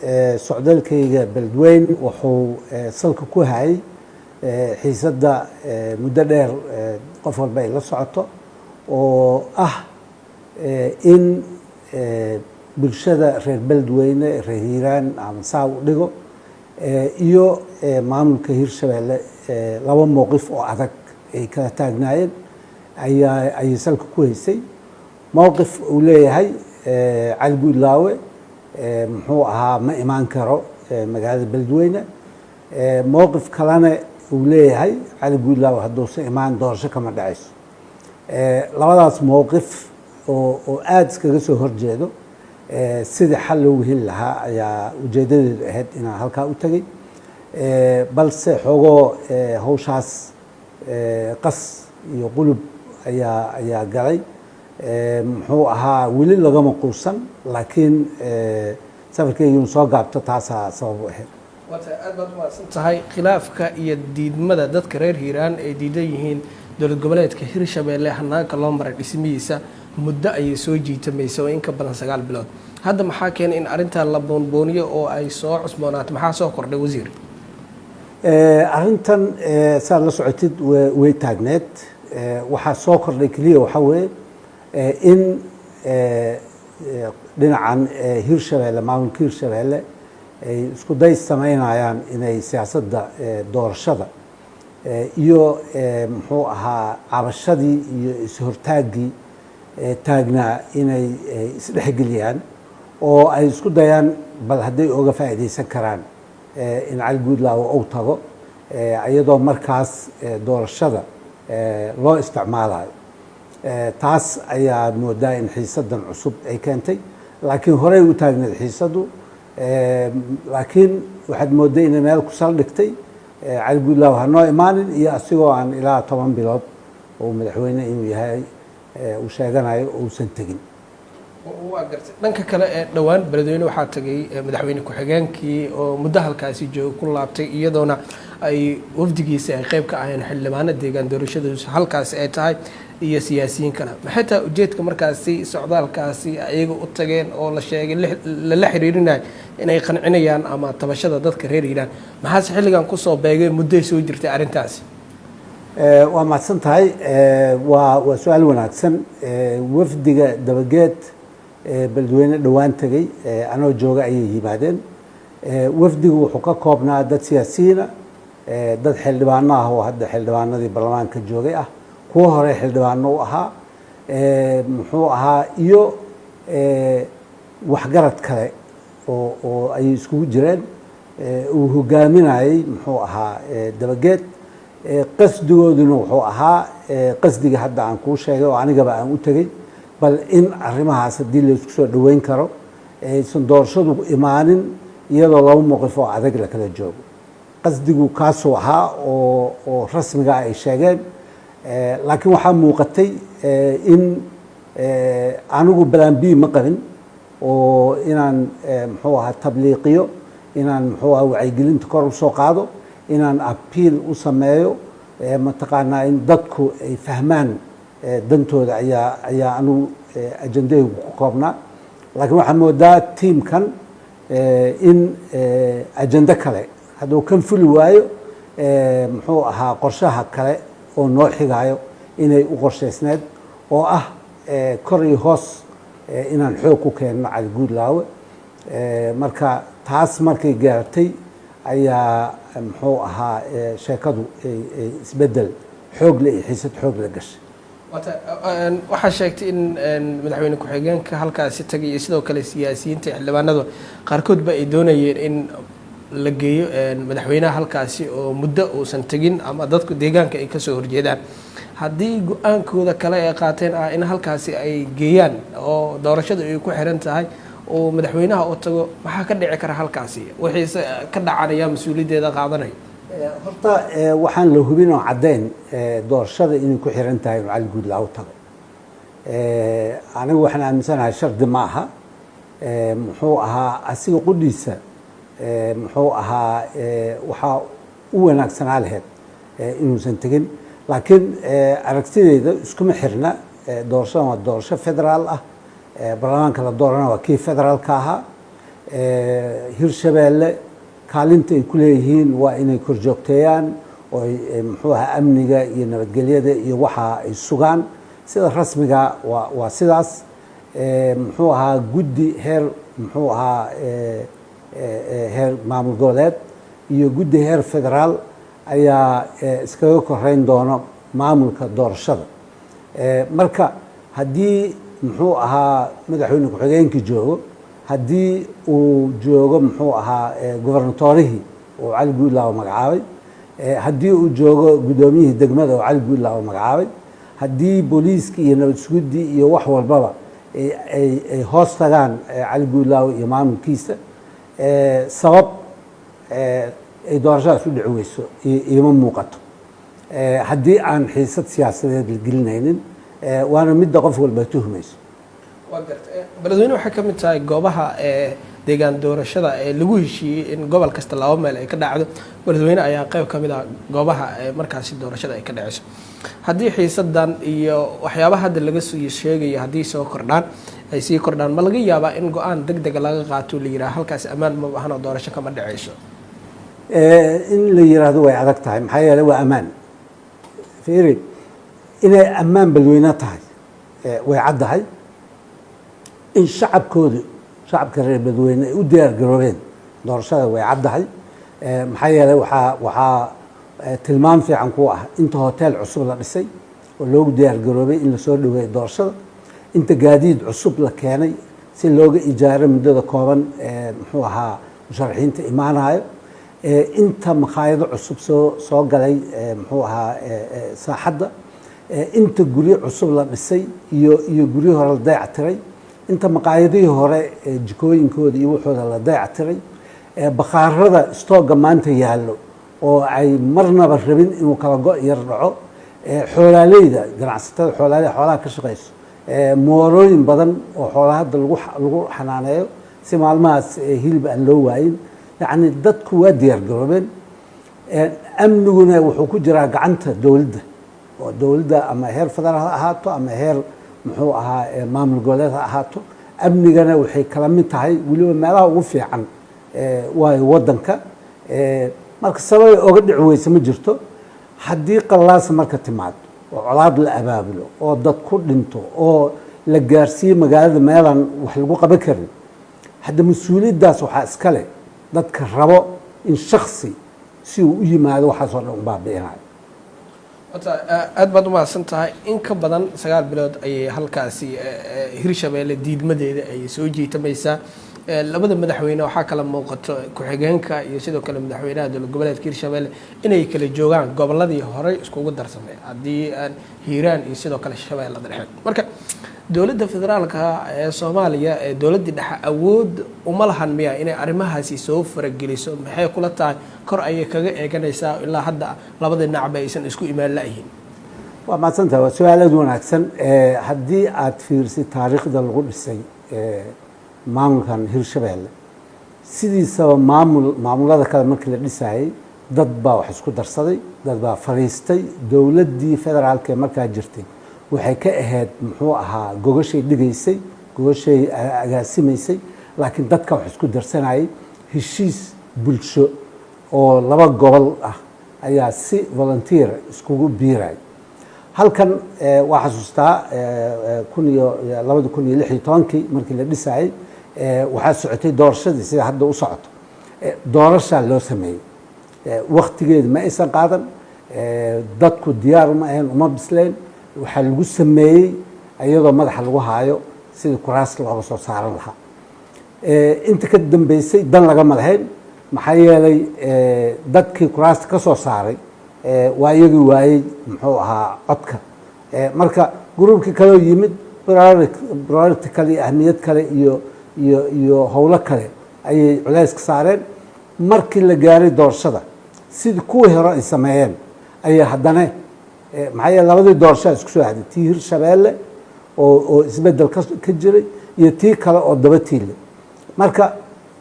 Socdaalkayga Beledweyne wuxuu salka ku hayay xiisadda muddo dheer qof walba ay la socoto, oo ah in bulshada reer Beledweyne, reer Hiiraan ama saa u dhigo, iyo maamulka Hirshabeelle laba mowqif oo adag ay kala taagnaayeen ayaa ayay salka ku haysay. Mowqif uu leeyahay Cali Guudlaawe muxuu ahaa ma imaan karo magaalada Beledweyne, mowqif kalena uu leeyahay Cali Guudlaawe hadduusan imaan doorasho kama dhacayso. Labadaas mowqif oo aada iskaga soo horjeedo sidii xal loogu heli lahaa ayaa ujeedadeedu ahayd inaan halkaa u tegay, balse xoogoo hawshaas qas iyo qulub ayaa galay. Muxuu ahaa weli lagama quusan, laakiin safarkeygi soo gaabto taasaa sabab u ahayd. Waata, aad baad umahadsan tahay. Khilaafka iyo diidmada dadka reer Hiiraan ay diidan yihiin dowlad goboleedka Hirshabeelle hanaanka loo maray dhismihiisa muddo ayay soo jiitamaysa oo in ka badan 9 bilood. Hadda maxaa keenay in arrintan la boonbooniyo oo ay soo cusboonaato? Maxaa soo kordhay, wasiir? Arrintan saad la socotid way taagneed. Waxaa soo kordhay keliya waxaa weeye in dhinacan Hirshabeelle, maamulka Hirshabeelle, ay isku day sameynayaan inay siyaasadda doorashada iyo muxuu ahaa cabashadii iyo is-hortaaggii taagnaa inay isdhexgeliyaan oo ay isku dayaan bal hadday oga faa'iidaysan karaan in Cali Guudlaawe uu tago, iyadoo markaas doorashada loo isticmaalayo. Taas ayaa moodaa in xiisadan cusub ay keentay, laakiin horey u taagneed xiisaddu. Laakiin waxaad moodday inay meel ku saldhigtay Cali Guudlaawe ha noo imaanin iyo asigoo aan ilaa 10 bilood oo madaxweyne inuu yahay uu sheeganayo uusan tegin. Waa gartay. Dhanka kale, ee dhowaan Beledweyne waxaa tagay madaxweyne ku-xigeenkii oo muddo halkaasi jooga ku laabtay, iyadoona ay wafdigiisa ay qeyb ka aheen xildhibaano deegaan doorashadiisu halkaasi ay tahay iyo siyaasiyiin kale. Maxay tahay ujeedka markaasi socdaalkaasi ayaga u tageen oo la sheegay lala xiriirinayo inay qancinayaan ama tabashada dadka reer Hiiraan? Maxaase xilligan kusoo beegay muddoy soo jirtay arrintaasi? Waa mahadsan tahay. Waa su-aal wanaagsan. Wafdiga Dabageed Beledweyne dhowaan tegey anoo jooga ayay yimaadeen. Wafdigu wuxuu ka koobnaa dad siyaasiyiina, dad xildhibaano ah oo hadda xildhibaanadii baarlamaanka joogay ah, kuwo hore xildhibaano u ahaa, muxuu ahaa iyo waxgarad kale oo ayay iskugu jireen uu hogaaminayey muxuu ahaa Dabageed. Qasdigooduna wuxuu ahaa qasdiga hadda aan kuu sheegay oo anigaba aan u tegey, bal in arrimahaas haddii laysku soo dhoweyn karo aysan doorashadu imaanin iyadoo laba mowqif oo adag la kala joogo. Qasdigu kaasuu ahaa oo rasmiga ay sheegeen, laakiin waxaa muuqatay in anigu plan B ma qabin oo inaan muxuu ahaa tabliiqiyo, inaan muxuu ahaa wacyigelinta kor usoo qaado, inaan appeal u sameeyo, mataqaanaa in dadku ay fahmaan dantooda ayaa anigu ajendahaygu ku koobnaa. Laakiin waxaa moodaa tiimkan in ajendo kale hadduu kan fuli waayo, muxuu ahaa qorshaha kale oo noo xigaayo inay u qorshaysneed oo ah kor iyo hoos inaan xoog ku keenno Cali Guudlaawe. Marka taas markay gaartay ayaa muxuu ahaa sheekadu isbeddel xoog le iyo xiisad xoog la gashay. Waxaa sheegtay in madaxweyne ku-xigeenka halkaasi tagay iyo sidoo kale siyaasiyiinta xildhibaanada qaarkoodba ay doonayeen in la geeyo madaxweynaha halkaasi oo muddo uusan tegin ama dadku deegaanka ay kasoo horjeedaan. Haddii go-aankooda kale ay qaateen ah in halkaasi ay geeyaan oo doorashada ay ku xiran tahay oo madaxweynaha u tago, maxaa ka dhici kara halkaasi? Wixiise ka dhacanaya mas-uuliyaddeeda qaadanaya? Horta waxaan la hubin oo caddayn doorashada inay ku xiran tahay inuu Cali Guudlaawo tago. Anigu waxaan aaminsanahay shardi ma aha. Muxuu ahaa asiga qudhiisa muxuu ahaa waxaa u wanaagsanaa lahayd inuusan tegin, laakiin aragtideyda iskuma xirna. Doorashadan waa doorasho federaal ah, baarlamaanka la doorana waa kii federaalka ahaa. Hirshabeelle kaalinta ay ku leeyihiin waa inay korjoogteeyaan oo ay muxuu ahaa amniga iyo nabadgelyada iyo waxa ay sugaan. Sida rasmiga waa sidaas. Muxuu ahaa guddi heer, muxuu ahaa heer maamul goboleed iyo guddi heer federaal ayaa iskaga koreyn doono maamulka doorashada. Marka haddii muxuu ahaa madaxweyne ku-xigeenkii joogo, haddii uu joogo muxuu ahaa governatorihii oo Cali Guudlaaw magacaabay, haddii uu joogo guddoomiyihii degmada oo Cali Guudlaaw magacaabay, haddii booliiskii iyo nabad suguddii iyo wax walbaba ay hoos tagaan Cali Guudlaaw iyo maamulkiisa, sabab ay doorashadaas u dhici weyso iima muuqato, haddii aan xiisad siyaasadeed la gelinaynin, waana midda qof walba tuhmayso. Waa garta. Beledweyne waxay ka mid tahay goobaha deegaan doorashada ee lagu heshiiyey in gobol kasta laba meel ay ka dhacdo. Beledweyne ayaa qayb ka mid ah goobaha markaasi doorashada ay ka dhaceyso. Haddii xiisadan iyo waxyaabaha hadda laga sii sheegayo haddii soo kordhaan, ay sii kordhaan, ma laga yaabaa in go-aan deg dega laga qaato, la yidhaha halkaasi ammaan ma baahno, doorasho kama dhaceyso? In la yiraahdo way adag tahay. Maxaa yeeley waa ammaan. Fiiri, inay ammaan Beledweyne tahay way caddahay, in shacabkoodu, shacabka reer Beledweyne, ay u diyaar garoobeen doorashada way caddahay. Maxaa yeeley waxaa tilmaam fiican ku ah inta hotel cusub la dhisay oo loogu diyaar garoobay in lasoo dhaweeyo doorashada, inta gaadiid cusub la keenay si looga ijaaro muddada kooban muxuu ahaa musharaxiinta imaanayo, inta makhaayado cusub soo galay muxuu ahaa saaxadda, inta guryo cusub la dhisay iyo guryo hore la dayactiray, inta maqaayadihii hore jikooyinkooda iyo waxooda la dayactiray, bakhaarada stock-ga maanta yaallo oo ay marnaba rabin inuu kala go' yar dhaco, xoolaaleyda, ganacsatada xoolaaleyda xoolaha ka shaqeyso, moorooyin badan oo xoolaha hadda lagu xanaaneeyo si maalmahaas hilib aan loo waayin. Yacni dadku waa diyaar garoobeen. Amniguna wuxuu ku jiraa gacanta dowladda, oo dowladda ama heer federaal ha ahaato ama heer muxuu ahaa maamul goboleed ha ahaato, amnigana waxay kala mid tahay weliba meelaha ugu fiican waayo waddanka. Marka sababay oga dhici weyse ma jirto. Haddii qallaasa marka timaado oo colaad la abaabulo oo dad ku dhinto oo la gaarsiiyo magaalada meelaan wax lagu qaban karin, hadda mas-uuliyaddaas waxaa iska leh dadka rabo in shaksi si uu u yimaado waxaasoo dhan u baabi'inayo. Horta aad baad umahadsan tahay. In ka badan 9 bilood ayay halkaasi Hirshabeelle diidmadeeda ay soo jiitamaysaa. Labada madaxweyne waxaa kala muuqato ku-xigeenka iyo sidoo kale madaxweynaha dowlad goboleedka Hirshabeelle inay kala joogaan goboladii horey iskugu darsamay, haddii aan Hiiraan iyo sidoo kale Shabeellada Dhexe. Marka dowladda federaalka ee Soomaaliya ee dowladdii dhexe awood uma lahan miya inay arrimahaasi soo farageliso? Maxay kula tahay? Kor ayay kaga eeganaysaa ilaa hadda labada dhinacba aysan isku imaan la-yihiin. Waa mahadsantahay, waa su-aal aad wanaagsan. Haddii aad fiirsid taariikhda lagu dhisay maamulkan Hirshabeelle, sidiisaba maamulada kale markii la dhisayay dad baa wax isku darsaday, dad baa fadhiistay. Dowladdii federaalka ee markaa jirtay waxay ka ahayd muxuu ahaa gogashay dhigaysay, gogashay agaasimaysay, laakiin dadka wax isku darsanayay heshiis bulsho oo laba gobol ah ayaa si volunteer iskugu biiray. Halkan waa xasuustaa kun iyo 2016-kii markii la dhisayay, waxaa socotay doorashadii sida hadda u socoto. Doorashaa loo sameeyey, waktigeedi ma aysan qaadan, dadku diyaar uma ahayn, uma bisleen. Waxaa lagu sameeyey iyadoo madaxa lagu haayo sidii kuraas looga soo saaran lahaa. Inta ka dambeysay dan lagama lahayn. Maxaa yeelay dadkii kuraasta ka soo saaray waa iyagii waayey muxuu ahaa codka. Marka group-kii kaleo yimid priority kale iyo ahmiyad kale iyo howlo kale ayay culays ka saareen. Markii la gaaray doorashada, sidii kuwii hore ay sameeyeen ayay haddana, maxaa yeele labadii doorashaa isku soo ahday, tii Hirshabeelle oo isbeddel ka jiray iyo tii kale oo daba tiile. Marka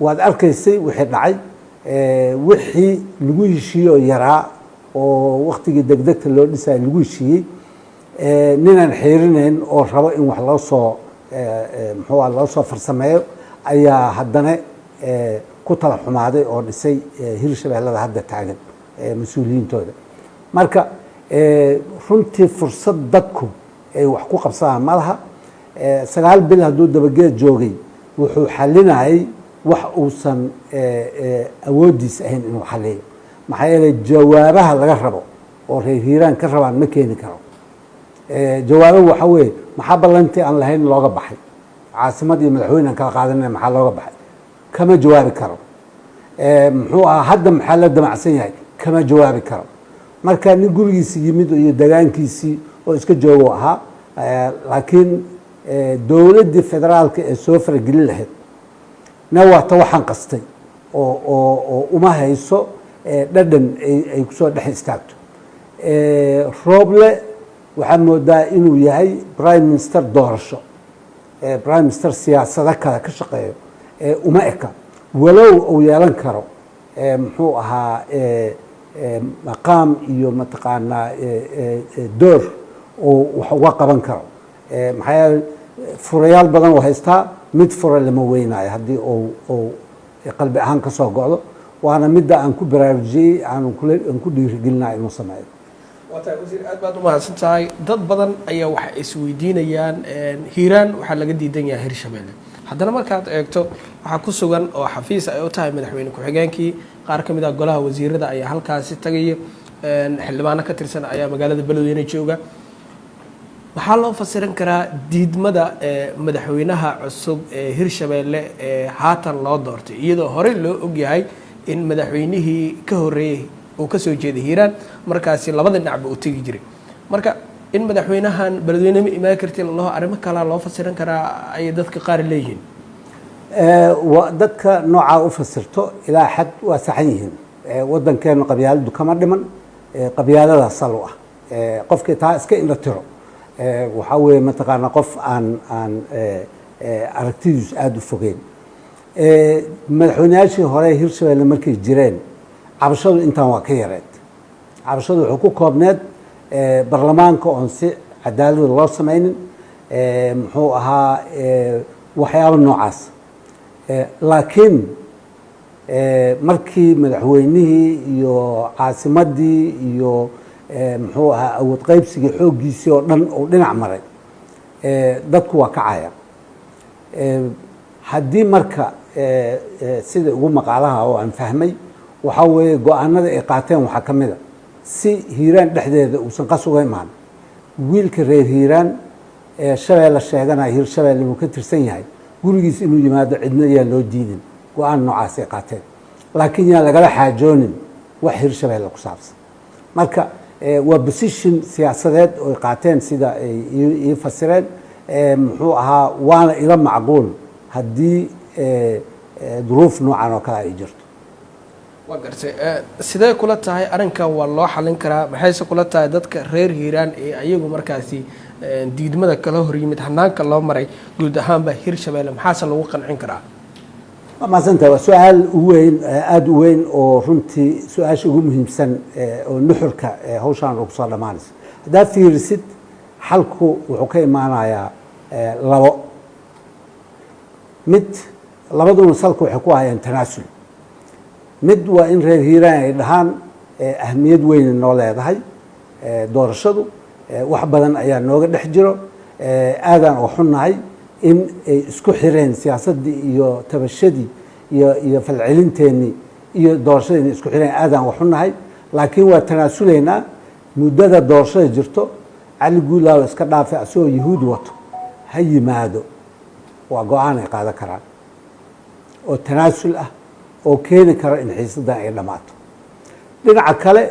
waad arkaysay wixii dhacay, wixii lagu heshiiyey oo yaraa oo waktigii degdegta loo dhisaya lagu heshiiyey, ninaan xeerinayn oo rabo in wax loo soo muxuu ah loo soo farsameeyo ayaa haddana ku tala xumaaday oo dhisay Hirshabeellada hadda taagan mas-uuliyiintooda. Marka runtii fursad dadku ay wax ku qabsadaan ma laha. 9 bil hadduu Dabageed joogay, wuxuu xalinayay wax uusan awooddiis ahayn inuu xaliyo, maxaa yeelay jawaabaha laga rabo oo reer Hiiraan ka rabaan ma keeni karo. Jawaabo waxa weeye: maxaa ballantii aan lahayn looga baxay? Caasimad iyo madaxweyne aan kala qaadanay, maxaa looga baxay? Kama jawaabi karo. Muxuu ahaa hadda maxaa la damacsan yahay? Kama jawaabi karo. Marka nin gurigiisi yimid iyo degaankiisii oo iska joogo ahaa, laakiin dowladdii federaalka ee soo faragelin lahayd na waa ta waxaan qastay oo uma hayso dhadhan ay kusoo dhex istaagto. Rooble waxaa moodaa inuu yahay prime minister doorasho, prime minister siyaasado kale ka shaqeeyo uma eka, walow uu yeelan karo muxuu ahaa maqaam iyo mataqaanaa door uu wax uga qaban karo, maxaa yeele furayaal badan oo haystaa, mid fura lama weynaayo haddii uu qalbi ahaan ka soo go'do. Waana midda aan ku baraarujiyey, aan ku dhiirigelinayo inuu sameeyo. Waa tahay, wasiir, aad baad u mahadsan tahay. Dad badan ayaa waxay isweydiinayaan, Hiiraan waxaa laga diidan yahay Hirshabelle, haddana markaad eegto waxaa ku sugan oo xafiis ay u tahay madaxweyne ku-xigeenkii, qaar ka mid ah golaha wasiirada ayaa halkaasi tagaya, xildhibaano ka tirsan ayaa magaalada Beledweyne jooga. Maxaa loo fasiran karaa diidmada madaxweynaha cusub ee Hirshabelle ee haatan loo doortay, iyadoo horey loo ogyahay in madaxweynihii ka horreeyey uu kasoo jeeday Hiiraan, markaasi labada dhinacba uu tegi jiray? Marka in madaxweynahan Beledweyne ma imaan karti lalaho, arrimo kalaa loo fasiran karaa ayay dadka qaar leeyihiin. Dadka noocaa u fasirto ilaa xad waa saxan yihiin. Waddankeenu qabyaaladu kama dhiman, qabyaaladaa sal u ah. Qofkii taa iska indho tiro waxaa weeye mataqaanaa qof aan aragtidiisu aada u fogeyn. Madaxweyneyaashii hore Hirshabelle markay jireen, cabashadu intaan waa ka yareed. Cabashadu wuxuu ku koobneed baarlamaanka oon si cadaalada loo samaynin, muxuu ahaa, waxyaabo noocaas. Laakiin markii madaxweynihii iyo caasimadii iyo muxuu ahaa awood qaybsigii xooggiisii oo dhan uu dhinac maray, dadku waa kacaya. Haddii marka sida ugu maqaalaha oo aan fahmay waxaa weeye, go-aanada ay qaateen waxaa ka mid a si Hiiraan dhexdeeda uusan qas uga imaan, wiilka reer Hiiraan ee Shabeelle sheeganaya, Hirshabeelle inuu ka tirsan yahay, gurigiis inuu yimaado cidna yaan loo diidin. Go-aan noocaasay qaateen, laakiin yaan lagala xaajoonin wax Hirshabeelle ku saabsan. Marka waa position siyaasadeed oo ay qaateen sida ay ii fasireen, muxuu ahaa, waana ila macquul haddii duruuf noocan oo kale ay jirto. Waa gartay. Sidee kula tahay arrinkan waa loo xalin karaa? Maxayse kula tahay dadka reer Hiiraan ee ayagu markaasi diidmada kala hor yimid hanaanka loo maray guud ahaanba Hirshabelle? Maxaase lagu qancin karaa? Waa mahadsantahay. Waa su-aal weyn, aada u weyn, oo runtii su-aasha ugu muhiimsan oo nuxurka hawshaan ugu soo dhammaanaysa. Haddaad fiirisid, xalku wuxuu ka imaanayaa labo mid, labaduna salka waxay ku hayaan tanaasul. Mid waa in reer Hiiraan ay dhahaan ahmiyad weyna noo leedahay doorashadu, wax badan ayaa nooga dhex jiro, aadaan oo xunnahay in ay isku xireen siyaasaddii iyo tabashadii iyo falcelinteenii iyo doorashadii inay isku xireen, aadaan oo xunnahay, laakiin waa tanaasulaynaa muddada doorashada jirto. Cali Guulaaw iska dhaafay, asagoo Yahuud wato ha yimaado. Waa go-aan ay qaadan karaan oo tanaasul ah oo keeni kara in xiisaddan ay dhammaato. Dhinaca kale,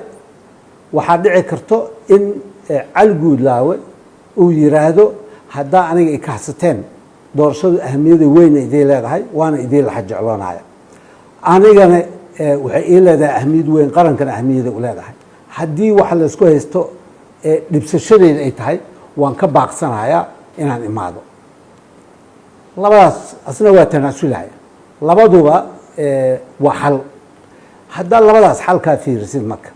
waxaa dhici karto in Cali Guudlaawe uu yiraahdo, haddaa aniga i kahsateen, doorashadu ahamiyada weyna idiin leedahay, waana idiin laxa jecloonaya, anigana waxay ii leedahay ahamiyad weyn, qarankana ahamiyada u leedahay, haddii waxa laysku haysto dhibsashadeeda ay tahay, waan ka baaqsanayaa inaan imaado. Labadaas asna waa tanaasulaya, labaduba waa xal. Haddaa labadaas xalkaa fiirisid, marka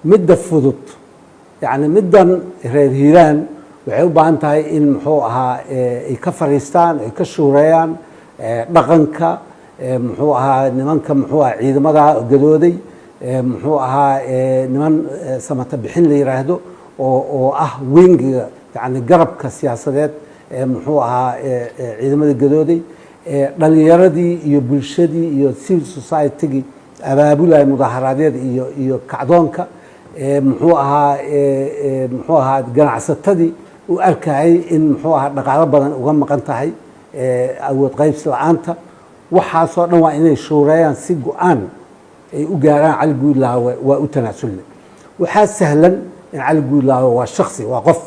midda fudud, yacni middan reer Hiiraan, waxay u baahan tahay in muxuu ahaa ay ka fariistaan, ay ka shuureeyaan dhaqanka Muxuu ahaa nimanka, muxuu ahaa ciidamada gadooday, muxuu ahaa niman samata bixin la yiraahdo oo ah wingiga, yani garabka siyaasadeed, muxuu ahaa ciidamada gadooday, dhalinyaradii iyo bulshadii iyo civil society-gii abaabulaya mudaaharaadyada iyo kacdoonka, muxuu ahaa ganacsatadii u arkayay in, muxuu ahaa, dhaqaalo badan uga maqan tahay awood qaybsi la-aanta. Waxaasoo dhan waa inay shuureeyaan si go-aan ay u gaaraan. Cali Guudlaawe waa u tanaasulna. Waxaa sahlan in Cali Guudlaawe waa shaksi, waa qof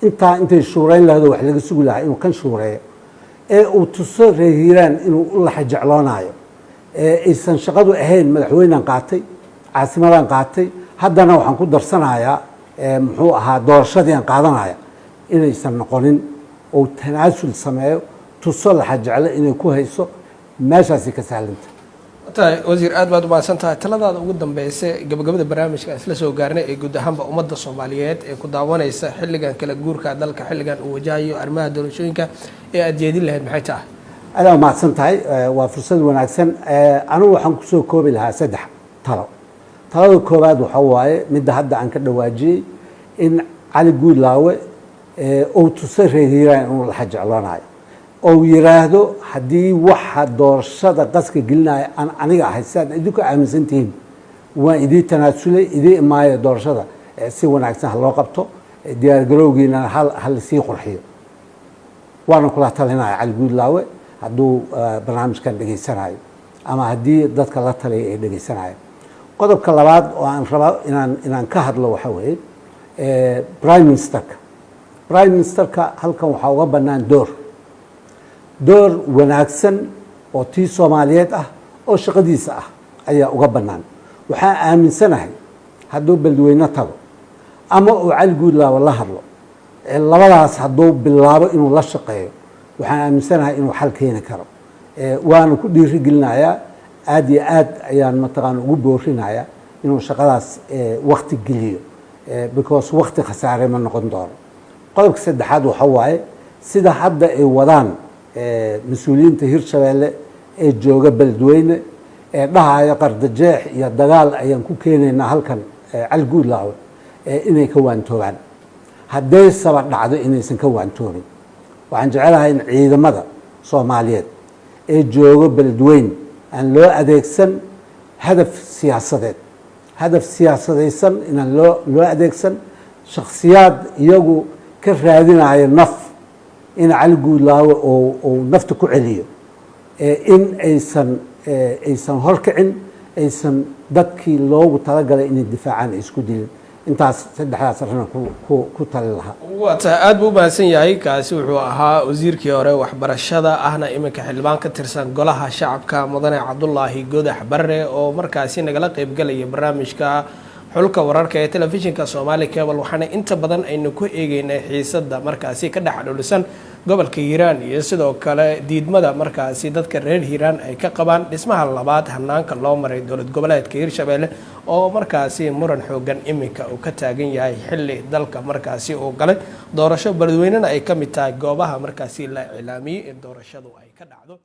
intaa intay shuureyn lahado wax laga sugi lahaa inuu kan shuureeyo ee uu tuso reer Hiiraan inuu u laxa jecloonaayo, ee aysan shaqadu ahayn madaxweynean qaatay, caasimadaan qaatay, haddana waxaan ku darsanayaa, muxuu ahaa, doorashadiian qaadanaya, inaysan noqonin oo tanaasul sameeyo, tuso laxa jeclo inay ku hayso. Meeshaasay ka sahlanta. Tahay wasiir, aad baad umahadsan tahay. Taladaada ugu dambeysa, gabagabada barnaamijka isla soo gaarnay, ee guud ahaanba ummadda Soomaaliyeed ee ku daawanaysa xilligan kala guurka dalka, xilligan uu wajahayo arrimaha doorashooyinka, ee aada jeedin lahayd maxay tahay? Adaa umahadsan tahay, waa fursad wanaagsan. Anigu waxaan kusoo koobi lahaa saddex talo. Talada koowaad waxa waaye midda hadda aan ka dhawaajiyey, in Cali Guudlaawe uu tuso reer Hiiraan inuu laxa jecloonayo, ou yiraahdo haddii waxa doorashada qaska gelinaya aan aniga ahay, sidaad idinku aaminsan tihiin, waan idii tanaasulay, idii imaayo, doorashada si wanaagsan ha loo qabto, diyaargarowgiinana ha lasii qurxiyo. Waana kula talinaya Cali Guudlaawe hadduu barnaamijkan dhegaysanayo ama haddii dadka la taliya ay dhegaysanayo. Qodobka labaad oo aan raba inaan ka hadlo waxa weeye prime ministerka. Prime ministerka halkan waxaa uga bannaan door wanaagsan oo tii Soomaaliyeed ah oo shaqadiisa ah ayaa uga bannaan. Waxaan aaminsanahay hadduu Beledweyne tago ama uu Cali Guudlaawo la hadlo, labadaas hadduu bilaabo inuu la shaqeeyo, waxaan aaminsanahay inuu xal keeni karo. Waana ku dhiiri gelinayaa, aad iyo aad ayaan mataqaana ugu boorinayaa inuu shaqadaas wakti geliyo, because wakti khasaare ma noqon doono. Qodobka saddexaad waxa waaye sida hadda ay wadaan mas-uuliyiinta Hirshabeelle ee jooga Beledweyne ee dhahaya qardajeex iyo dagaal ayaan ku keenaynaa halkan Cali Guudlaawe, inay ka waantoobaan. Hadday saba dhacdo inaysan ka waantoobin, waxaan jecelahay in ciidamada Soomaaliyeed ee jooga Beledweyne aan loo adeegsan hadaf siyaasadeed, hadaf siyaasadaysan inaan loo adeegsan, shakhsiyaad iyagu ka raadinaya naf in Cali Guudlaawe uu nafta ku celiyo, in aysan horkicin, aysan dadkii loogu talagalay inay difaacaan ay isku dilin. Intaas saddexdaas arrin ku tali lahaa. Waa tahay, aad buu u mahadsan yahay. Kaasi wuxuu ahaa wasiirkii hore waxbarashada, ahna iminka xildhibaan ka tirsan Golaha Shacabka, mudane Cabdulaahi Godax Barre, oo markaasi nagala qeybgalaya barnaamijka xulka wararka ee telefishinka Soomaali Cable. Waxaana inta badan aynu ku eegeynay xiisada markaasi ka dhex dhulisan gobolka Hiiraan iyo sidoo kale diidmada markaasi dadka reer Hiiraan ay ka qabaan dhismaha labaad hanaanka loo maray dowlad goboleedka Hirshabeelle, oo markaasi muran xoogan iminka uu ka taagan yahay, xilli dalka markaasi uu galay doorasho, Beledweynena ay ka mid tahay goobaha markaasi la iclaamiyey in doorashadu ay ka dhacdo.